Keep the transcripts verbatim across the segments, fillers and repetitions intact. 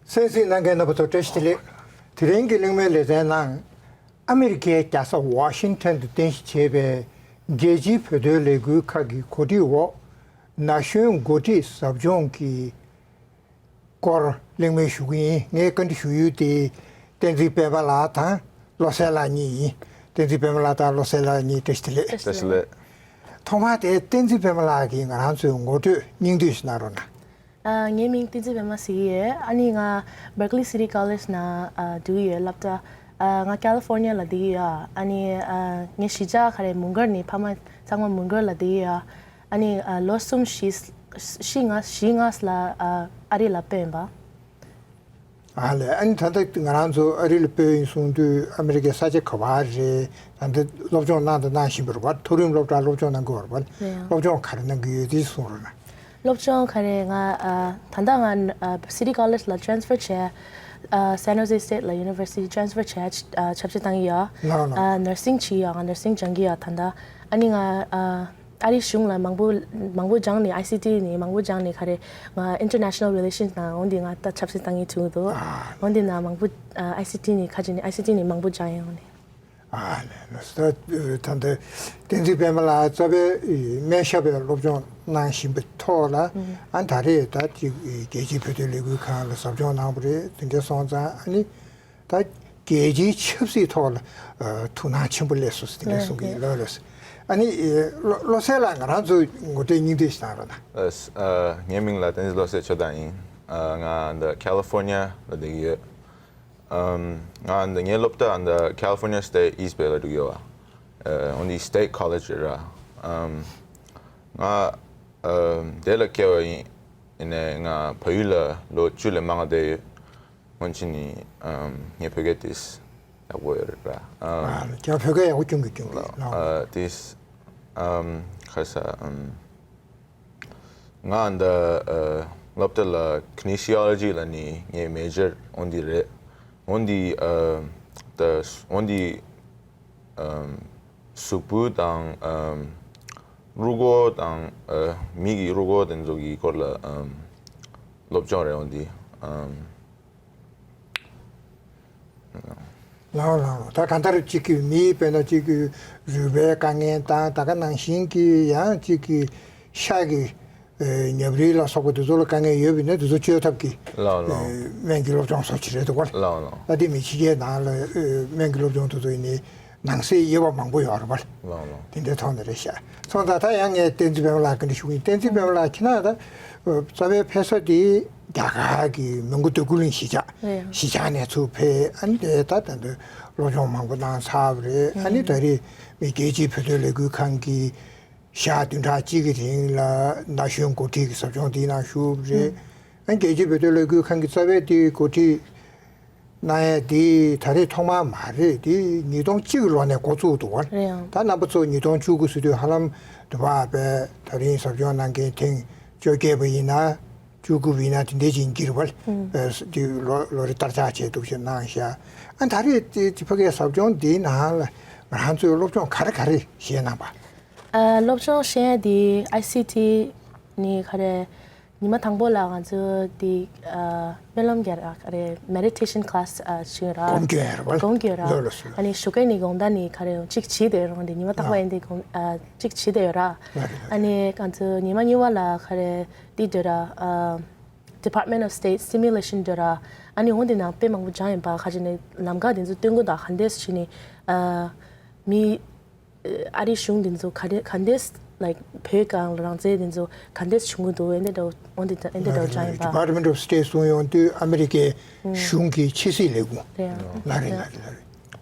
གསན་གཟིགས་གནང་མཁན་རྣམ་པ་ཚོ་བཀྲ་ཤིས་བདེ་ལེགས། དེ་རིང་གི་གླེང་མོལ་ལེ་ཚན་ནང་། ཨ་མི་རི་ཀའི་རྒྱལ་ས་ཝ་ཤིང་ཊོན་དུ་རྟེན་གཞི་བྱས་པའི་རྒྱལ་སྤྱིའི་བོད་དོན་ལས་འགུལ་ཁང་གི་གོ་སྒྲིག་འོག་ན་གཞོན་འགོ་ཁྲིད་ཟབ་སྦྱོང་གི་སྐོར་གླེང་མོལ་ཞུ་གི་ཡིན། ངས་བཀའ་འདྲི་ཞུ་ཡུལ་དེ་བསྟན་འཛིན་པད་མ་ལགས་དང་བློ་གསལ་ལགས་གཉིས་ཡིན། བསྟན་འཛིན་པད་མ་ལགས་དང་བློ་གསལ་ལགས་གཉིས་བཀྲ་ཤིས་བདེ་ལེགས། བཀྲ་ཤིས་བདེ་ལེགས། ཐོག་མར་དེ་བསྟན་འཛིན་པད་མ་ལགས་ཀྱིས་ང་རང་ཚོའི་ངོ་སྤྲོད་སྙིང་བསྡུས་ཤིག་གནང་རོགས་གནང་། ཨ། ངའི་མིང་བསྟན་འཛིན་པད་མ་ཟེར་གྱི་ཡོད། ཨ་ནི་ང་Berkeley City College ནང་ཨ་འགྲོ་གི་ཡོད། སློབ་གྲྭ། ཨ། ང་California་ལ་བསྡད་ཀྱི་ཡོད། ཨ་ནི་ཨ་ངའི་གཞིས་ཆགས་ག་རེ་མུན་སྒར་ནི། ཕ་མ་ཚང་མ་མུན་སྒར་ལ་བསྡད་ཀྱི་ཡོད། ཨ་ནི་ཨ་ལོ་གསུམ་བཞི་བཞི་ལྔ་བཞི་ལྔ་ལ་ཨ་ཨ་རི་ལ་སྤོས་ཡིན་པ། ཨ་ལས། ཨ་ནི་ད་ལྟ་ང་རང་ཚོ་ཨ་རི་ལ་སྤོས་ཡིན་གསུང་དུས་ཨ་མི་རི་ཀའི་ས་ཆ་ག་པར་རེད། ད་ལྟ་སློབ་སྦྱོང་གནང་དང་གནང་བཞིན་པ་རེད་པ། མཐོ་རིམ་སློབ་གྲྭར་སློབ་སྦྱོང་གནང་གི་ཡོད་རེད་པ། རེད། སློབ་སྦྱོང་ག་རེ་གནང་གི་ཡོད་དེ་གསུང་རོགས་གནང་། སློབ་སྦྱོང་ག་རེ། ང་ཨ་ད་ལྟ་ང་ཨ་City College་ལ་transfer་བྱས། ཨ་San Jose State་ལ་University་transfer་བྱས། ཨ་ཆབ་སྲིད་གཏོང་གི་ཡོད། ལགས་ལགས། ཨ་nursing་བྱེད་ཀྱི་ཡོད། ང་nursing་སྦྱང་གི་ཡོད་ད་ལྟ། ཨ་ནི་ང་ཨ་ཨ་རིའི་གཞུང་ལ་མང་པོ་མང་པོ་སྦྱངས་ནས། I C T་ནས་མང་པོ་སྦྱངས་ནས། ག་རེ། ང་International Relations་ནང་འོ་འདི་ང་ད་ཆབ་སྲིད་གཏོང་གི་འདུག་འདུག་ཨ། འོ་འདི་ནང་མང་པོ་ཨ་I C T་ནས་ཁ་ཅིག་ནས་I C T་ནས་མང་པོ་སྦྱངས་ཡོང་ནས། ཨ་ནི་ད་ལྟ་བསྟན་འཛིན་པད་མ་ལགས་རྩ་བའི་སྨན་ཞབས་པའི་སློབ་སྦྱོང་གནང་བཞིན་པའི་ཐོག་ལ། ཨ་ནི་ད་རེས་ད་ཅིག་རྒྱལ་སྤྱིའི་བོད་དོན་ལས་འགུལ་ཁང་ལ་ཟབ་སྦྱོང་གནང་བ་རེད། དེ་འདྲ་སོང་ཙང་ཨ་ནི་ད་རྒྱལ་སྤྱིའི་ཆབ་སྲིད་ཐོག་ལ་ཨ་ཐུགས་སྣང་ཆེན་པོ་སླེབས་སོང་ཟེར་དེ་འདྲ་གསུང་གི་ཡོད། ལགས་ལགས། ཨ་ནི་བློ་བློ་གསལ་ལགས་ང་རང་ཚོ་ངོ་སྤྲོད་སྙིང་བསྡུས་ཤིག་གནང་རོགས་གནང་། ལགས། ཨ་ངའི་མིང་ལ་བསྟན་འཛིན་བློ་གསལ་ཆོས་བདག་ཡིན། ཨ་ང་འདི་California་ལ་བསྡད་ཀྱི་ཡོད། ཨམ། ང་འདི་ངའི་སློབ་གྲྭ་འདི་California State East Bay་ལ་འགྲོ་གི་ཡོད་པ། ཨ་འོན་ཏེ་State College་རེད་ར། ཨམ། ང་ཨམ་དེ་ལ་སྐྱེས་པ་ཡིན། ཡིན་ནའི་ང་བལ་ཡུལ་ལ་ལོ་བཅུ་ལས་མང་བསྡད་ཡོད། སྔོན་ཆད་ནས་ཨམ་ངའི་བོད་སྐད་དེ་ཡག་པོ་ཡོད་རེད་ར། ཨམ། ཨ་ཀྱང་བོད་སྐད་ཡག་པོ་སྐྱོན་གི་སྐྱོན་གི་ལགས། ཨ་དེ་ཨམ་ག་རེ་ཟ། ཨམ། ང་འདི་ཨ་སློབ་གྲྭ་ལ་Kinesiology་ལབ་ནི་ངའི་major་འོ་འདི་རེད། འོ་འདི་ཨ་ད་འོ་འདི་ཨམ་གཟུགས་པོ་དང་ཨམ་རུས་ཁོག་དང་ཨ་མི་གི་རུས་ཁོག་དེ་ཚོ་གི་སྐོར་ལ་ཨམ་སློབ་སྦྱོང་རེད། འོ་འདི་ཨམ། ལགས་ལགས་ལགས། ད་གང་ལྟར་གཅིག་གི་མིའི་དཔེར་ན་གཅིག་གི་རུས་པའི་དཀའ་ངལ་དང་། ད་ག་ནང་བཞིན་གྱི་ཡང་གཅིག་གི་ཤ་གི་ཨེ་ཉབ་རིལ་ལ་སོགས་པ་དེ་ཚོ་ལ་དཀའ་ངལ་ཡོད་པ་ཡིན་ན་དེ་ཚོ་བཅོས་ཐབས་ཀྱི་ལགས་ལགས། ཨེ་སྨན་གྱི་སློབ་སྦྱོང་སོགས་ཅིག་རེད་འདུག་ག། ལགས་ལགས། ད་དེ་མིན་ཕྱི་རྒྱལ་ནང་ལ་ཨེ་སྨན་གྱི་སློབ་སྦྱོང་དེ་ཚོ་ཡིན་ནའི་ནང་གསེས་དབྱེ་བ་མང་པོ་ཡོད་རེད་པ། ལགས་ལགས། དེ་འདྲའི་ཐོག་ནས་རེད་ཤག། སོང་ཙང་ད་ཡང་ངས་བསྟན་འཛིན་པད་མ་ལགས་བཀའ་འདྲི་ཞུ་གི་ཡིན། བསྟན་འཛིན་པད་མ་ལགས་ཁྱེད་རང་ད་རྩ་བའི་ཕེབས་ས་དེ་རྒྱ་གར་གྱི་མོན་གྷོ་འདོད་རྒུ་གླིང་གཞིས་ཆགས། རེད། གཞིས་ཆགས་ནས་ཚུར་ཕེབས། ཨ་ནི་དེ་ད་ད་འདོད་སློབ་སྦྱོང་མང་པོ་གནང་ཚར་བ་རེད། ཨ་ནི་ད་རེས་མི་རྒྱལ་སྤྱིའི་བོད་དོན་ལས་འགུལ་ཁང་གི་ཞག་བདུན་ཕྲག་གཅིག་གི་རིང་ལ་ན་གཞོན་འགོ་ཁྲིད་ཀྱི་ཟབ་སྦྱོང་འདིའི་ནང་ཞུགས་པ་རེད། ཨ་ནི་རྒྱལ་སྤྱིའི་བོད་དོན་ལས་འགུལ་ཁང་གི་རྩ་བའི་དེའི་འགོ་ཁྲིད་གནང་ཡས་དེ་ད་རེས་ཐོག་མ་མ་རེད། དེ་ཉིས་སྟོང་གཅིག་ལོ་ནས་འགོ་བཙུགས་འདུག་བ། རེད་ཨང་། ད་རྣམ་པ་ཚོ་ཉིས་སྟོང་བཅུ་དགུ་ཟེར་དུས་ཧ་ལམ་དུ་བ་བས་ད་རིང་ཟབ་སྦྱོང་གནང་མཁན་ཐེངས་བཅོ་བརྒྱད་པ་ཡིན་ན་བཅུ་དགུ་པ་ཡིན་ན་དེ་འདྲའི་ཅིག་འགྱུར་བ། ཨུམ། ཨེ་དེ་ལོ་ལོ་རེ་བསྟར་ཆགས་བྱས་འདུག་ཞེས་གནང་ཤག། ཨ་ད་རེས་དེ་དེ་ཕ་གིའི་ཟབ་སྦྱོང་འདིའི་ནང་ལ་ང་རང་ཚོས་སློབ་སྦྱོང་ག་རེ་ག་རེ་བྱས་གནང་པ། ཨ་སློབ་སྦྱོང་བྱས་དེ་I C T་ནི་ག་རེ། ཉི་མ་དང་པོ་ལ་ང་ཚོ་དེ་ཨ་སྨོན་ལམ་རྒྱག་ར་ག་རེ་meditation class་ཨ་བྱུང་ར། སྒོམ་སྐྱོན་ར་བ། སྒོམ་སྐྱོན་ར། ལགས་ལགས་སོ། ཨ་ནི་ཞོགས་ཀས་ནི་དགོང་དག་ནི་ག་རེ་གཅིག་བྱེད་དེ་རང་དེ་ཉི་མ་རྟག་པ་ཨ་ཡིན་དེ་དགོང་ཨ་གཅིག་བྱེད་དེ་ཡོད་ར། ལགས་རེད་ལགས་རེད། ཨ་ནི་ང་ཚོ་ཉི་མ་གཉིས་པ་ལ་ག་རེ་དེ་སྡོད་ར་ཨ་Department of State Simulation་སྡོད་ར། ཨ་ནི་འོང་དེ་ནང་དཔེ་མང་པོ་སྦྱངས་ཡིན་པ། ག་ཅི་ནི་ལམ་ཁ་དེ་ཚོ་སྟོན་གོ་ད་ག་འདྲས་བྱས་ནི་ཨ་མི། ཨ་རིའི་གཞུང་དེ་ཚོ་ག་དེ་ག་འདྲས་like་བོད་གང་ལ་རང་བཙན་དེ་ཚོ་ག་འདྲས་བྱུང་གི་འདུག་ཨེ་འདྲ་འདྲ་འོ་འདི་འདྲ་འོ་འདི་འདྲ་འདྲ་འདྲ་ཡིན་པ། Department of State་གསུང་ཡོང་དུས་ཨ་མི་རི་ཀའི་གཞུང་གི་ཕྱི་སྲིད་ལས་ཁུངས། རེད་ཨང་། ལགས་རེད་ལགས་རེད་ལགས་རེད།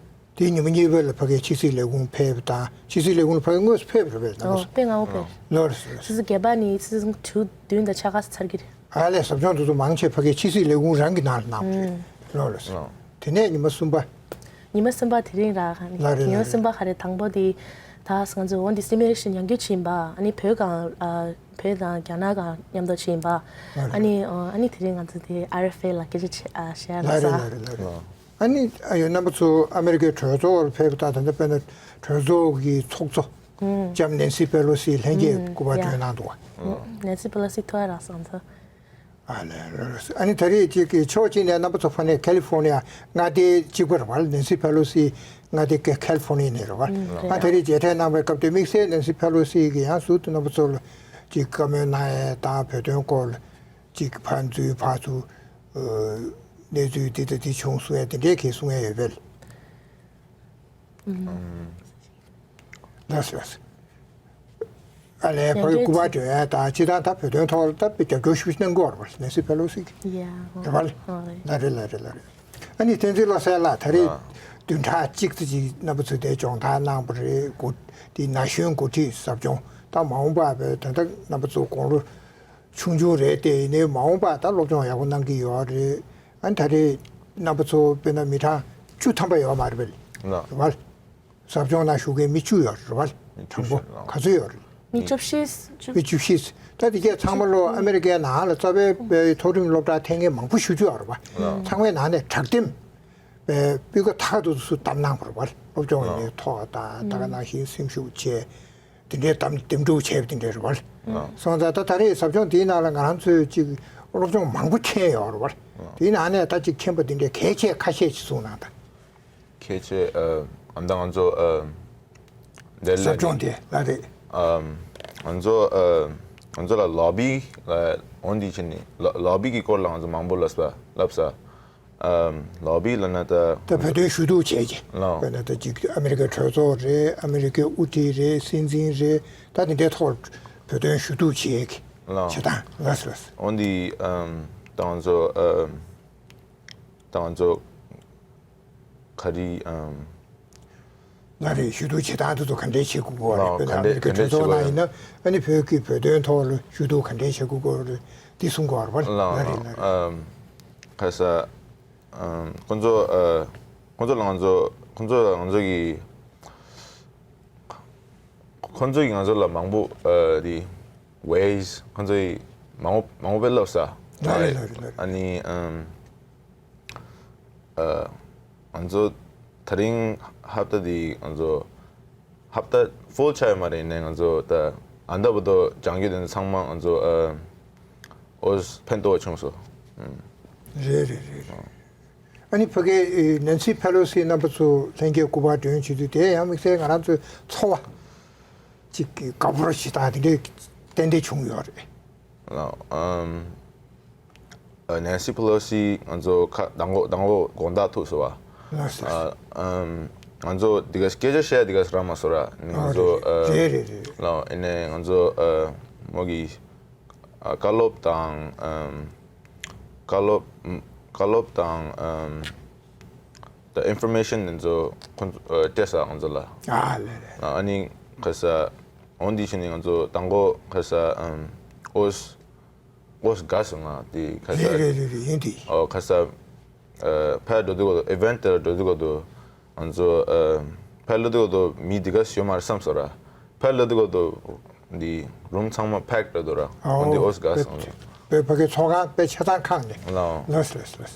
དེ་ཉི་མ་གཉིས་པ་ལ་ཕ་གིའི་ཕྱི་སྲིད་ལས་ཁུངས་ཕེབས་དང་། ཕྱི་སྲིད་ལས་ཁུངས་ལ་ཕ་གི་དངོས་སུ་ཕེབས་རེད་པས། ཨོ་དཔེ་སྔ་པོ་ཕེབས། ལགས་རེད་ལགས་རེད། ཆུ་ཚོད་བརྒྱད་པ་ནས་ཆུ་ཚོད་དྲུག་བདུན་དང་ཕྱེད་ཀ་ཚར་གི་རེད། ཨ་ལས་ཟབ་སྦྱོང་དེ་ཚོ་མང་ཆེ་ཕ་གིའི་ཕྱི་སྲིད་ལས་ཁུངས་རང་གིས་ནང་ལ་གནང་བ་རེད། ལགས་ལགས་སོ། དེ་ནས་ཉི་མ་གསུམ་པ། ཉི་མ་གསུམ་པ་དེ་རིང་ར་ཁ་ནི། ལགས་རེད་ཉི་མ་ལགས་རེད། གསུམ་པ་ག་རེ་དང་པོ་དེ་ད་ང་ཚོ་འོན་ཏེ་simulation་ཡང་བསྐྱར་བྱིན་པ། ཨ་ནི་བོད་གང་ཨ་བོད་དང་རྒྱ་ནག་གང་མཉམ་དུ་བྱིན་པ། ལགས་རེད། ཨ་ནི་ཨ་ནི་དེ་རིང་ང་ཚོ་དེ་R F A་ལ་སྐད་ཆ་བཤད་ཨ་བཤད་ལ་ལགས་རེད་ས། ལགས་རེད་ལགས་རེད། ཨ་ནི་ཨ་ཡོད་རྣམ་པ་ཚོ་ཨ་མེ་རི་ཀའི་གྲོས་ཚོགས་ལ་ཕེབས་པ་དང་། ད་ལྟ་དཔེར་ན་གྲོས་ཚོགས་ཀྱི་ཚོགས་གཙོ་ལྕམ་ནེན་སི་པེ་ལོ་སི་ལྷན་རྒྱས་སྐུ་པར་སྒྲོན་གནང་འདུག་བ། ནེན་སི་པེ་ལོ་སི་ཐུག་ཨ་རག་སོང་ཚོ། ཨ་ལས་རེད་རེད། ཨ་ནི་ད་རེས་ཅིག་གི་ཕྱོགས་གཅིག་ནས་རྣམ་པ་ཚོ་ཕ་ནས་ཁ་ལི་ཧྥོར་ནི་ཡ་མངའ་སྡེ་གཅིག་པ་རེད་བ། ནན་སི་ཕེ་ལོ་སི་མངའ་སྡེ་ཁ་ཁ་ལི་ཧྥོར་ནི་ཡ་ནས་རེད་བ། ཨ་ད་རེས་མཇལ་འཕྲད་གནང་བའི་སྐབས་དེ་དམིགས་བསལ་ནན་སི་ཕེ་ལོ་སི་གི་ཡང་ཟུར་དུ་རྣམ་པ་ཚོ་ལ་ཅིག་བཀའ་མོལ་གནང་ཡས་དང་བོད་དོན་སྐོར་ལ་ཅིག་ཕར་འཛུལ་ཕར་ཚུར་གནས་ཚུལ་འདི་དང་འདི་བྱུང་གསུང་ཡས་དེ་འདྲའི་གི་གསུང་ཡས་ཡོད་པས། ལགས་སོ་ལགས་སོ། ཨ་ལས་ཕ་གི་སྐུ་པར་སྒྲོན་ཡ་དང་སྤྱི་བཏང་ད་བོད་དོན་ཐོག་ལ་ད་དཔེ་རྒྱབ་སྐྱོར་ཞུ་གནང་གི་ཡོད་རེད་པ། ནན་སི་ཕེ་ལོ་སི་གི་ཡ་རེད་པ། ལགས་རེད་ལགས་རེད་ལགས་རེད། ཨ་ནི་བསྟན་འཛིན་བློ་གསལ་ལགས་ད་རེས་བདུན་ཕྲག་གཅིག་ཙམ་ཅིག་རྣམ་པ་ཚོས་དེ་སྦྱོང་བརྡར་གནང་པ་རེད། འགོ་དེ་ན་གཞོན་འགོ་ཁྲིད་ཟབ་སྦྱོང་ད་མ་འོངས་པ་བས་ད་ལྟ་རྣམ་པ་ཚོ་དགུང་ལོ་ཆུང་ཆུང་རེད་དེ་ཡིན་ནའི་མ་འོངས་པ་ད་སློབ་སྦྱོང་ཡག་པོ་གནང་གི་ཡོད་རེད། ཨ་ནི་ད་རེས་རྣམ་པ་ཚོ་དཔེར་ན་མི་གྲངས་བཅུ་ཐམ་པ་ཡོད་མ་རེད་པས། ལགས། ཟབ་སྦྱོང་ནང་ཞུགས་མཁན་མི་བཅུ་ཡོད་རེད་བ། མི་བཅུ་དྲང་པོ་ཞིག་ལ། ག་ཚོད་ཡོད་རེད། མི་བཅུ་བཞི། མི་བཅུ་བཞི། ད་དེ་གས་ཚང་མ་ལོ་ཨ་མེ་རི་ཀའི་ནང་ལ་རྩ་བའི་པའི་མཐོ་རིམ་སློབ་གྲྭ་ཐོན་མཁན་མང་པོ་ཞེ་པོ་ཅིག་ཡོད་རེད་བ། ལགས། ཚང་མའི་ནང་ནས་དྲག་འདེམས་པའི་སྤུས་ཀ་མཐར་ཐུག་ཏུ་བཏང་གནང་བ་རེད་བ། སློབ་སྦྱོང་ཡིན་ནའི་ཐོག་དང་ད་ག་ནང་བཞིན་སེམས་ཤུགས་བཅས་དེ་འདྲའི་འདེམས་འདེམས་སྒྲུག་བྱས་པ་དེ་འདྲ་རེད་བ། ལགས། སོང་ཙང་ད་ད་རེས་ཟབ་སྦྱོང་དེའི་ནང་ལ་ང་རང་ཚོས་ཅིག་སློབ་སྦྱོང་མང་པོ་མཁྱེན་ཡོད་རེད་བ། ལགས། དེའི་ནང་ནས་ད་ཅིག་མཁྱེན་པ་དེ་འདྲའི་གལ་ཆེ་ཁ་ཤས་ཅིག་གསུང་གནང་དང་། ཁྱེད་ཚོས་ཨ་ཨམ་ད་ང་ཚོ་ཨ་འདིར་ཟབ་སྦྱོང་དེ་ལ་རེད། ཨམ་ང་ཚོ་ཨ་ང་ཚོ་ལ་ལོ་བི་ལ་འོན་ཏེ་ཕྱིན་ནས་ལོ་ལོ་བི་གི་སྐོར་ལ་ང་ཚོ་མང་པོ་ལབ་ས་ལབ་ས། ཨམ་ལོ་བི་ལ་ན་ད་ད་བོད་དོན་ཞུ་གཏུག་བྱས་ཀྱི། ལོ། དཔེར་ན་ད་ཅིག་ཨ་མེ་རི་ཀའི་གྲོས་ཚོགས་རེད། ཨ་མེ་རི་ཀའི་དབུ་ཁྲིད་རེད། སྲིད་འཛིན་རེད། ད་དེ་འདྲའི་ཐོག་བོད་དོན་ཞུ་གཏུག་བྱས་ཀྱི། ལོ། བྱེད་སྟངས་ལགས་སོ་ལགས་སོ། འོན་ཏེ་ཨམ་ད་ང་ཚོ་ཨམ་ད་ང་ཚོ་ག་རེ་ཨམ། ལགས་རེད། ཞུ་གཏུག་བྱེད་སྟངས་དེ་ཚོ་ག་འདྲས་བྱེད་དགོས་ཀྱི་ཡོད་རེད། ལགས། དཔེར་ན་ག་ཨ་མེ་རི་ཀའི་གྲོས་ཚོགས་ནང་ཡིན་ན་ཨ་ནི་བོད་ཀྱི་བོད་དོན་ཐོག་ལ་ཞུ་གཏུག་ག་འདྲས་བྱེད་དགོས་ཀྱི་ཡོད་རེད། འདི་གསུང་གི་ཡོད་རེད་པ། ལགས་ལགས་རེད་ལགས་རེད། ཨམ་ཁ་ས་ཨམ་ཁོང་ཚོ་ཨ་ཁོང་ཚོ་ལ་ང་ཚོ་ཁོང་ཚོ་ལ་ང་ཚོ་གི་ཁོང་ཚོ་གིས་ང་ཚོ་ལ་མང་པོ་ཨ་དེ་ཝེ་སི་ཁོང་ཚོ་གིས་མང་པོ་མང་པོ་དཔེ་ལབ་ས། ལགས་རེད་ལགས་རེད་ལགས་རེད། ཨ་ནི་ཨམ་ཨ་ང་ཚོ་དེ་རིང་ཧབ་ཏ་འདི་ང་ཚོ་ཧབ་ཏ་ཧྥུལ་ཆགས་ཡོད་མ་རེད། ཡིན་ནའི་ང་ཚོ་ད་ཨ་མདའ་བར་དུ་སྦྱང་རྒྱུ་དེ་ཚོ་ཚང་མ་ང་ཚོ་ཨ་ཨོ་ཕན་ཐོགས་བྱུང་སོང་། ཨམ། རེད་རེད་རེད་རེད། ཨ་ནི་ཕ་གིའི་ནན་སི་ཕེ་ལོ་སི་རྣམ་པ་ཚོ་ལྷན་རྒྱས་སྐུ་པར་སྒྲོན་བྱེད་དུས་དེ་ཡང་དམིགས་བསལ་ང་རང་ཚོའི་ཚོར་བ་ཅིག་གི་དགའ་པོ་ཞེ་དྲག་དེ་འདྲའི་ཏན་ཏན་བྱུང་ཡོད་རེད། ལགས། ཨམ། ཨ་ནན་སི་ཕེ་ལོ་སི་ང་ཚོ་ཁ་དང་པོ་དང་པོ་དགོངས་དག་ཐུག་སོང་བ། ལགས་སོ། ཨ་ཨམ་ང་ཚོ་འདི་ག་སྐད་ཆ་བཤད་འདི་ག་རག་མ་སོང་ར། ཨ་ང་ཚོ་རེད་ཨ་རེད་རེད་རེད། ལགས། ཡིན་ནའི་ང་ཚོ་ཨ་མོ་གི་ཨ་བཀའ་སློབ་དང་ཨམ་བཀའ་སློབ་བཀའ་སློབ་དང་ཨམ་ད་ཨིན་ཕོར་མེ་ཤན་འདི་ཚོ་ཁོང་ཚོ་ཨ་སྤྲད་ས་ང་ཚོ་ལ། ཨ་ལེ་ལེ། ཨ་ནི་ཁ་ས་འོན་ཏེ་ཕྱིན་ནས་ང་ཚོ་དང་པོ་ཁ་ས་ཨམ་ཨོ་ཨོ་དགའ་སོང་ང་དེ་ཁ་ས། རེད་རེད་རེད་རེད། ཡིན་དེ། ཨོ་ཁ་ས་ཨ་ཕར་འགྲོ་དུས་སྐབས་དུ་ཨི་ཝེན་ཊི་དེར་འགྲོ་དུས་སྐབས་དུ་ང་ཚོ་ཨ་ཕར་སླེབས་དུས་སྐབས་དུ་མི་འདི་ག་ཡོད་མ་རེད་བསམ་སོང་ར། ཕར་སླེབས་དུས་སྐབས་དུ་འདི་རུམ་ཚང་མ་པེག་རེད་འདུག་ར། འོན་ཏེ་ཨོ་དགའ་སོང་། དཔེ་ཕ་གི་ཚོགས་ཁང་དཔེ་ཆ་ཚང་ཁག་ནས། ལགས། ལགས་ལགས་ལགས།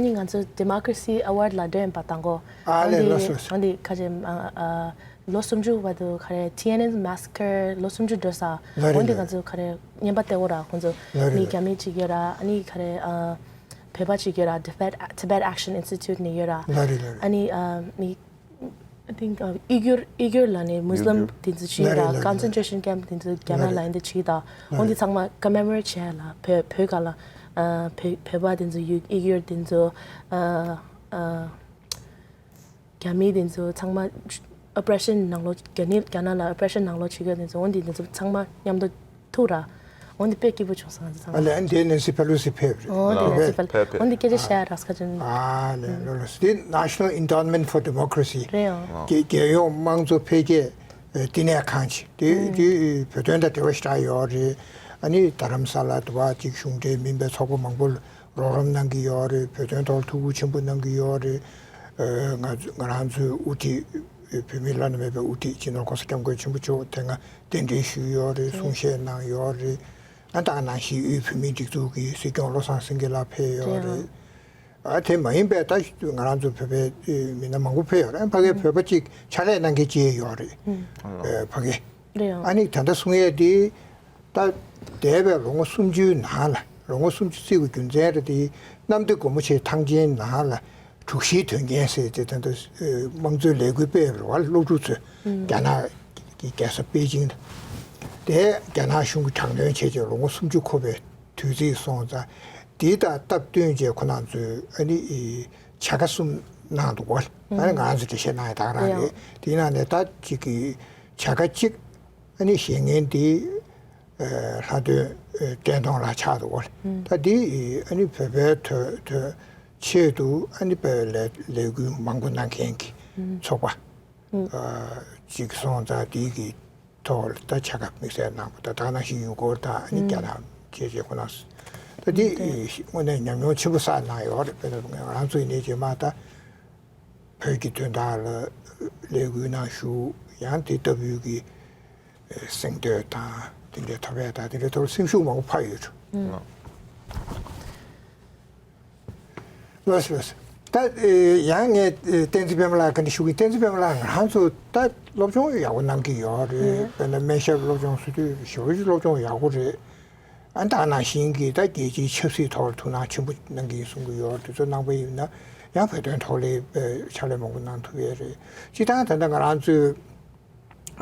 ནི་ང་ཚོ་Democracy Award ལ་འགྲོ་ཡིན་པ་དང་གོ། ཨ་ལེ། འོན་ཏེ་ལགས་སོ། འོན་ཏེ་ཁ་ཅིག་ཨ་ཨ་ལོ་སུམ་ཅུ་བར་དུ་ག་རེ་Tiananmen Massacre ལོ་སུམ་ཅུ་འགྲོ་ས། ལགས་རེད། འོན་ཏེ་ལགས་ང་ཚོ་ག་རེ་རྔན་པ་སྟེར་དགོས་ར། ཁོང་ཚོ་ལགས་རེད། མི་རྒྱ་མི་ཅིག་ཡོད་ར། ཨ་ནི་ག་རེ་ཨ་བོད་པ་ཅིག་ཡོད་ར། Tibet Tibet Action Institute ནས་ཡོད་ར། ལགས་རེད་ལགས་རེད། ཨ་ནི་ཨ་མི་I think ཨ་ཨི་གུར་ཨི་གུར་ལ་ནི་མུས་ལམ་དེ་ཚོ་ཅིག་ཡོད་ར། ལགས་རེད་ལགས་རེད། Concentration camp དེ་ཚོ་རྒྱ་ནག་ལ་ཡིན་དེ་ཅིག་དང་། འོན་ཏེ་ཚང་མ་commemorate བྱས་ལ་བོད་བོད་ག་ལ་ཨ་བོད་བོད་པ་དེ་ཚོ་ཡུ་ཨི་གུར་དེ་ཚོ་ཨ་ཨ་རྒྱ་མི་དེ་ཚོ་ཚང་མ་oppression ནང་ལོགས་རྒྱ་ནི་རྒྱ་ནག་ལ་oppression ནང་ལོགས་བྱེད་མཁན་དེ་ཚོ། འོན་ཏེ་དེ་ཚོ་ཚང་མ་མཉམ་དུ་ཐུག་ར། འོན་ཏེ་དཔེ་སྐྱིད་པོ་བྱུང་སོང་ང་ཚོ་ཚང་མ། ཨ་ལེ། ཨ་ནི་དེ་Nancy Pelosi ཕེབས་རེད། འོ་དེ་ཕེབས། Nancy Pelosi ཕེབས་ཕེབས། འོན་ཏེ་སྐད་ཆ་བཤད་རག་ས་ཅན། ཨ་ལེ་ལོ་ལོ་སི་དེ་National Endowment for Democracy རེད་ཡང་། རྒྱལ་རྒྱལ་ཡོངས་དམངས་གཙོ་འཕེལ་རྒྱས་བསྟི་གནས་ཁང་ཅིག་དེ་དེ་བོད་དོན་དང་འབྲེལ་བ་ཞེ་དྲག་ཡོད་རེད། ཨ་ནི་རྡ་རམ་ས་ལ་དུ་བ་ཅིག་གཞུང་འབྲེལ་མིན་པའི་ཚོགས་པ་མང་པོ་རོགས་རམ་གནང་གི་ཡོད་རེད། བོད་དོན་ཐོག་ཐུགས་ཁུར་ཆེན་པོ་གནང་གི་ཡོད་རེད། ང་ང་རང་ཚོའི་དབུ་ཁྲིད་བོད་མིའི་བླ་ན་མེད་པའི་དབུ་ཁྲིད་སྤྱི་ནོར་གོང་ས་སྐྱབས་མགོན་ཆེན་པོ་མཆོག་དེ་སྔ་གདན་འདྲེན་ཞུས་ཡོད་རེད། གསུང་བཤད་གནང་ཡོད་རེད། ཨ་ད་ག་ནང་བཞིན་དབུས་བོད་མིའི་སྒྲིག་འཛུགས་ཀྱི་སྲིད་སྐྱོང་བློ་བཟང་སེང་གེ་ལགས་ཕེབས་ཡོད་རེད། ཨ་དེ་མ་ཡིན་པའི་ད་ང་རང་ཚོ་བོད་པའི་མི་སྣ་མང་པོ་ཕེབས་ཡོད་རེད། ཕ་གིའི་བོད་པ་གཅིག་ཕྱག་ལས་གནང་མཁན་གཅིག་ཡོད་རེད། ཨ་ཕ་གི། ཨ་ནི་ད་ལྟ་གསུང་ཡས་དེ་ད་འདས་པའི་ལོ་ངོ་སུམ་ཅུའི་ནང་ལ་ ལོ་ངོ་སུམ་ཅུ་བརྩི་བའི་རྒྱུ་མཚན་རེད་དེ། གནམ་བདེ་སྒོ་མོ་ཆེའི་ཐང་ཆེན་ནང་ལ་དྲུག་བཞིའི་དོན་རྐྱེན་ཟེར་ཏེ་ད་ལྟ་དམངས་གཙོའི་ལས་འགུལ་སྤེལ་བ་རེད་བ། སློབ་ཕྲུག་ཚོས་རྒྱ་ནག་གི་རྒྱལ་ས་པེ་ཅིང་ལ། དེ་རྒྱ་ནག་གཞུང་གིས་དྲག་གནོན་བྱས་རྗེས་ལོ་ངོ་སུམ་ཅུ་འཁོར་བའི་དུས་ཚིགས་སོང་ཙང་། འདི་དང་སྟབས་བསྟུན་བྱས་ཁོ་རང་ཚོས་ཨ་ནི་བྱ་དགའ་གསུམ་གནང་འདུག་བ། ཨ་ནི་ང་རང་ཚོ་འགྲེལ་བཤད་གནང་ཡ་དག་རང་རེད། དེའི་ནང་ནས་ད་གཅིག་གི་བྱ་དགའ་གཅིག་ཨ་ནི་བཞེས་མཁན་དེ་ལྷ་དོན་བཀྲས་མཐོང་ལགས་ཆགས་འདུག་བ། ད་འདི་ཨ་ནི་བོད་པའི་དོན་དོན་ཆེད་དུ་ཨ་ནི་བོད་ལས་ལས་འགུལ་མང་པོ་གནང་མཁན་གྱི་ཚོགས་པ་ཅིག་སོང་ཙང་། འདི་གི་ཐོག་ལ་ད་བྱ་དགའ་དམིགས་བསལ་གནང་བ་དང་། ད་ག་ནང་བཞིན་ཡུལ་སྐོར་དང་ཨ་ནི་རྒྱ་ནག་བཅས་བཅས་ཁོ་ན་ད་འདི་དངོས་གནས་ཉམས་མྱོང་ཆེན་པོ་བསགས་གནང་ཡོད་རེད། དཔེར་ན་ང་རང་ཚོ་ཡིན་ནའི་རྗེས་མ་ད་བོད་ཀྱི་དོན་དག་ལ་ལས་འགུལ་ནང་ཞུགས། ཡང་དེ་ལྟ་བུའི་གི་གཟེངས་བསྟོད་དང་དེ་འདྲའི་ཐོབ་ཡས་དང་། དེ་འདྲའི་ཐོག་ལ་སེམས་ཤུགས་མང་པོ་འཕར་ཡོད་འགྲོ། ལགས་སོ། ལགས་སོ། ད་ཡང་ངས་བསྟན་འཛིན་པད་མ་ལགས་ག་འདྲ་ཞུ་གི། བསྟན་འཛིན་པད་མ་ལགས་ང་རང་ཚོ་ད་སློབ་སྦྱོང་ཡག་པོ་གནང་གི་ཡོད་རེད། དཔེར་ན་སྨན་ཞབས་སློབ་སྦྱོང་ཟེར་དུས་ཞེ་པོ་ཅིག་སློབ་སྦྱོང་ཡག་པོ་རེད། ཨ་ད་ནང་བཞིན་གྱི་ད་རྒྱལ་སྤྱིའི་ཆབ་སྲིད་ཐོག་ལ་ཐུགས་སྣང་ཆེན་པོ་གནང་གི་ཡིན་གསུང་གི་ཡོད་རེད། དེ་ཚོ་གནང་པ་ཡིན་ན་ཡང་བོད་དོན་ཐོག་ལ་ཕྱག་ལས་མང་པོ་གནང་ཐུབ་ཡས་རེད། སྤྱིར་བཏང་ད་ལྟ་ང་རང་ཚོའི་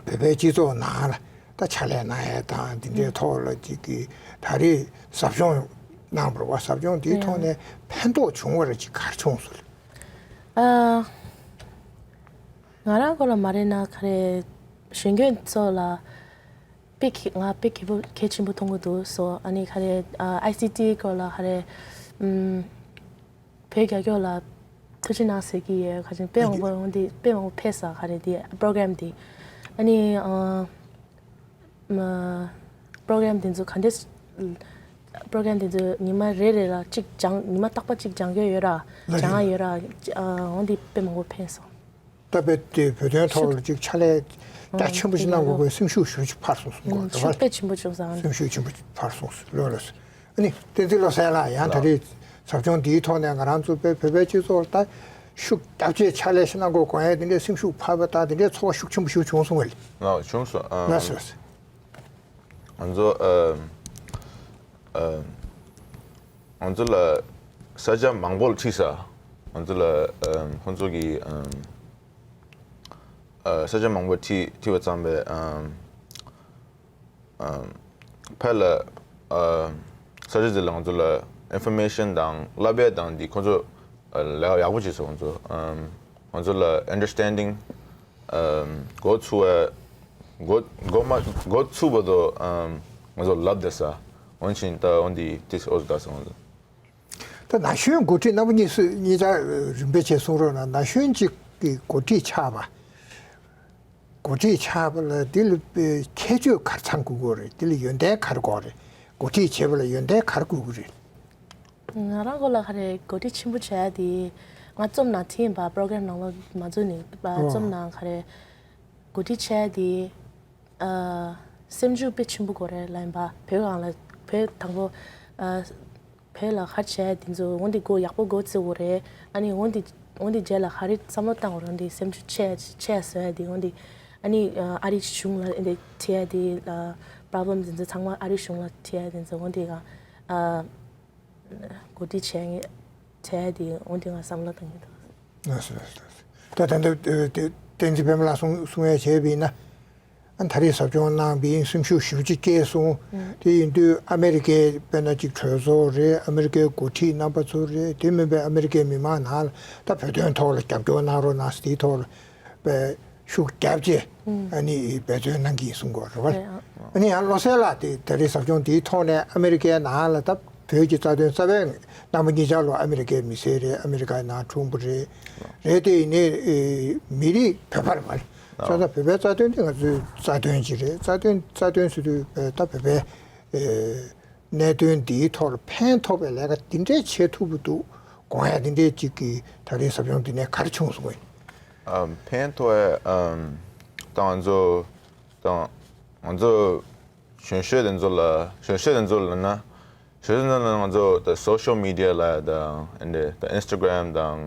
བོད་པའི་སྤྱི་ཚོགས་ནང་ལ་ད་ཕྱག་ལས་གནང་ཡས་དང་འདི་འདྲའི་ཐོག་ལ་ཅིག་གི་ད་རེས་ཟབ་སྦྱོང་གནང་བ་རེད་བ། ཟབ་སྦྱོང་འདིའི་ཐོག་ནས་ཕན་ཐོགས་བྱུང་བ་རེད་ཅིག་ག་རེ་བྱུང་སོང་། ཨ། ང་རང་སྐོར་ལ་མ་རེད་ན་ག་རེ་གཞོན་སྐྱེས་ཚོ་ལ་དཔེ་གི་ང་དཔེ་གལ་པོ་གལ་ཆེན་པོ་མཐོང་གི་འདུག་སོ། ཨ་ནི་ག་རེ་ཨ་ཨའི་སི་ཊི་སྐོར་ལ་ག་རེ་ཨམ། བོད་རྒྱལ་ཁབ་ལ་ཐུགས་རྗེ་གནང་ཟེར་གྱི་ཡོད། ག་ཅིག་དཔེ་མང་པོ་འོང་དེ་དཔེ་མང་པོ་ཕེབས་ས་ག་རེ་དེ་པྲོ་གྷ་རམ་དེ། ཨ་ནི་ཨ་མ་པྲོ་གྷ་རམ་དེ་ཚོ་ག་འདྲས་པྲོ་གྷ་རམ་དེ་ཚོ་ཉི་མ་རེ་རེ་ལ་གཅིག་སྦྱང་། ཉི་མ་རྟག་པ་གཅིག་སྦྱང་གི་ཡོད་ར། སྦྱང་ཡ་ཡོད་ར། ཨ་འོང་དེ་དཔེ་མང་པོ་ཕེབས་སོང་། ད་དཔེ་དེ་བོད་དོན་ཐོག་ལ་ཅིག་ཕྱག་ལས་རྒྱ་ཆེན་པོ་ཞིག་གནང་དགོས་པའི་སེམས་ཤུགས་ཞེ་པོ་ཅིག་འཕར་སོང་གསུང་གི་ཡོད་རེད་བ། དཔེ་ཆེན་པོ་བྱུང་སོང་། སེམས་ཤུགས་ཆེན་པོ་ཅིག་འཕར་སོང་ཟེར། ལོས་ལོས། ཨ་ནི་བསྟན་འཛིན་བློ་གསལ་ལགས་ཡང་ད་རེས་ཟབ་སྦྱོང་འདིའི་ཐོག་ནས་ང་རང་ཚོ་བོད་བོད་པའི་སྤྱི་ཚོགས་ལ་ད་ཤུགས་རྒྱབ་བྱས་ཕྱག་ལས་ཤིག་གནང་དགོས་དགོངས་ཡས་དེ་འདྲའི་སེམས་ཤུགས་འཕར་བ་དང་དེ་འདྲའི་ཚོར་བ་ཤུགས་ཆེན་པོ་ཞིག་བྱུང་སོང་བས། ལགས་བྱུང་སོང་། ཨ། ལགས་སོ། ང་ཚོ་ཨ་ཨ་ང་ཚོ་ལ་ས་ཆ་མང་པོ་ལ་ཁྲིད་ས། ང་ཚོ་ལ་ཨ་ཁོང་ཚོ་གི་ཨ་ཨ་ས་ཆ་མང་པོ་ཁྲིད་ཁྲིད་པ་ཙམ་པས་ཨ་ཨ་ཕར་ལ་ཨ་ས་ཆ་དེ་ལ་ང་ཚོ་ལ་ཨིན་ཕོར་མེ་ཤན་དང་བསླབ་པ་དང་འདི་ཁོང་ཚོ་ཨ་ལས་ཀ་ཡག་པོ་བྱས་སོང་། ང་ཚོ་ཨ་ང་ཚོ་ལ་ཨན་ཌར་སི་ཊེན་ཌིང་ཨ་འགོ་ཚུགས་པ་འགོ་འགོ་མ་འགོ་ཚུགས་བར་དུ་ཨ་ང་ཚོ་ལབ་བསྡད་ས། འོན་ཀྱང་ད་འོན་ཏེ་ཏིས་ཨོ་ཟི་ད་སོང་། ད་ན་གཞོན་འགོ་ཁྲིད་རྣམ་པ་གཉིས་སུ་གཉིས་ཆ་རིམ་པས་བྱས་གསུང་རོགས་གནང་། ན་གཞོན་གཅིག་གི་འགོ་ཁྲིད་ཆགས་པ། འགོ་ཁྲིད་ཆགས་པ་ལ་འདི་ལ་ཁྱད་ཆོས་ག་རེ་ཚང་དགོས་ཀྱི་རེད། འདི་ལ་ཡོན་ཏན་ག་རེ་དགོས་རེད། འགོ་ཁྲིད་བྱེད་པ་ལ་ཡོན་ཏན་ག་རེ་དགོས་ཀྱི་རེད། ང་རང་སྐོར་ལ་ག་རེ་འགོ་ཁྲིད་ཆེན་པོ་བྱས་ཏེ་ང་རྩོམ་ནང་ཐིམ་པ་པྲོ་གྷ་རམ་ནང་ལོགས་མ་འཛུལ་ནས་པ་ཨོ་རྩོམ་ནང་ག་རེ་འགོ་ཁྲིད་བྱས་ཏེ། ཨ་སེམས་ཤུགས་དཔེ་ཆེན་པོ་དགོས་རེད་ལབ་ཡིན་པ། བོད་སྒང་ལ་བོད་དང་པོ་ཨ་བོད་ལ་ག་རེ་བྱས་དེ་ཚོ་འོན་ཏེ་འགོ་ཡག་པོ་འགོ་བཙུགས་དགོས་རེད། ཨ་ནི་འོན་ཏེ་འོན་ཏེ་རྗེས་ལ་ག་རེ་བསམ་བློ་བཏང་དགོས་རེད། འོན་ཏེ་སེམས་ཤུགས་ཆེ་ཆེ་བཟོ་ཡ་དེ་འོན་ཏེ་ཨ་ནི་ཨ་རི་གཞུང་ལ་འདི་འཁྲི་ཡ་དེ་ཨ་པྲོབ་ལེམ་དེ་ཚོ་ཚང་མ་ཨ་རི་གཞུང་ལ་འཁྲི་ཡ་དེ་ཚོ་འོན་ཏེ་ཨ་འགོ་ཁྲིད་བྱས་བྱས་དེ་འོན་ཏེ་ང་བསམ་བློ་བཏང་གི་འདུག་ལགས་སོ། ལགས་སོ། ལགས་སོ། ད་ད་ལྟ་བསྟན་འཛིན་པད་མ་ལགས་གསུང་གསུང་ཡ་བྱས་པ་ཡིན་ན། ཨ་ད་རེས་ཟབ་སྦྱོང་གནང་བའི་སེམས་ཤུགས་ཞེ་པོ་ཅིག་སྐྱེས་སོང་། དེ་ཡིན་དུས་ཨ་མེ་རི་ཀའི་དཔེར་ན་ཅིག་གྲོས་ཚོགས་རེད། ཨ་མེ་རི་ཀའི་འགོ་ཁྲིད་རྣམ་པ་ཚོ་རེད། དེ་མིན་པའི་ཨ་མེ་རི་ཀའི་མི་མང་ནང་ལ་ད་བོད་དོན་ཐོག་ལ་རྒྱབ་སྐྱོར་གནང་རོགས་གནང་ཟེར། དེའི་ཐོག་ལ་དཔེ་ཤུགས་རྒྱབ་བྱས་ཨ་ནི་འབད་བརྩོན་གནང་གི་ཡིན་གསུང་གི་ཡོད་རེད་བ། རེད་ཨ། ཨ་ནི་ཡང་བློ་གསལ་ལགས་དེ་ད་རེས་ཟབ་སྦྱོང་དེའི་ཐོག་ནས་ཨ་མེ་རི་ཀའི་ནང་ལ་ད་བོད་ཀྱི་རྩ་དོན་རྩ་བའི་རྣམ་པ་གཉིས་ཆར་ལོ་ཨ་མེ་རི་ཀའི་མི་སེར་རེད། ཨ་མེ་རི་ཀའི་ནང་ཁྲོམ་བུ་རེད། རེད་དེ་ཡིན་ནའི་མི་རིགས་བོད་པ་རེད་མ་རེད། ཨ། བྱས་ཙང་བོད་པའི་རྩ་དོན་དེ་ང་ཚོའི་རྩ་དོན་ཅིག་རེད། རྩ་དོན་རྩ་དོན་ཟེར་དུས་ད་བོད་པའི་གནད་དོན་འདིའི་ཐོག་ལ་ཕན་ཐོགས་པའི་ལས་ཀ་འདི་འདྲས་བྱེད་ཐུབ་ཀྱི་འདུག་དགོངས་ཡ་འདི་འདྲས་ཅིག་གིས་ད་རེས་ཟབ་སྦྱོང་འདི་ནས་ག་རེ་བྱུང་སོང་བས། ཨ་ཕན་ཐོགས་ཡ་ཨམ་ད་ང་ཚོ་ད་ང་ཚོ་གཞོན་གཞོན་དེ་ཚོ་ལ་གཞོན་གཞོན་དེ་ཚོ་ལ་ན་གཞོན་གཞོན་དེ་ཚོ་ལ་ང་ཚོ་ད་སོ་ཤལ་མི་ཌི་ཡ་ལ་དང་ཨེ་འདྲ་ད་ཨིན་སི་ཊ་གྷ་རམ་དང་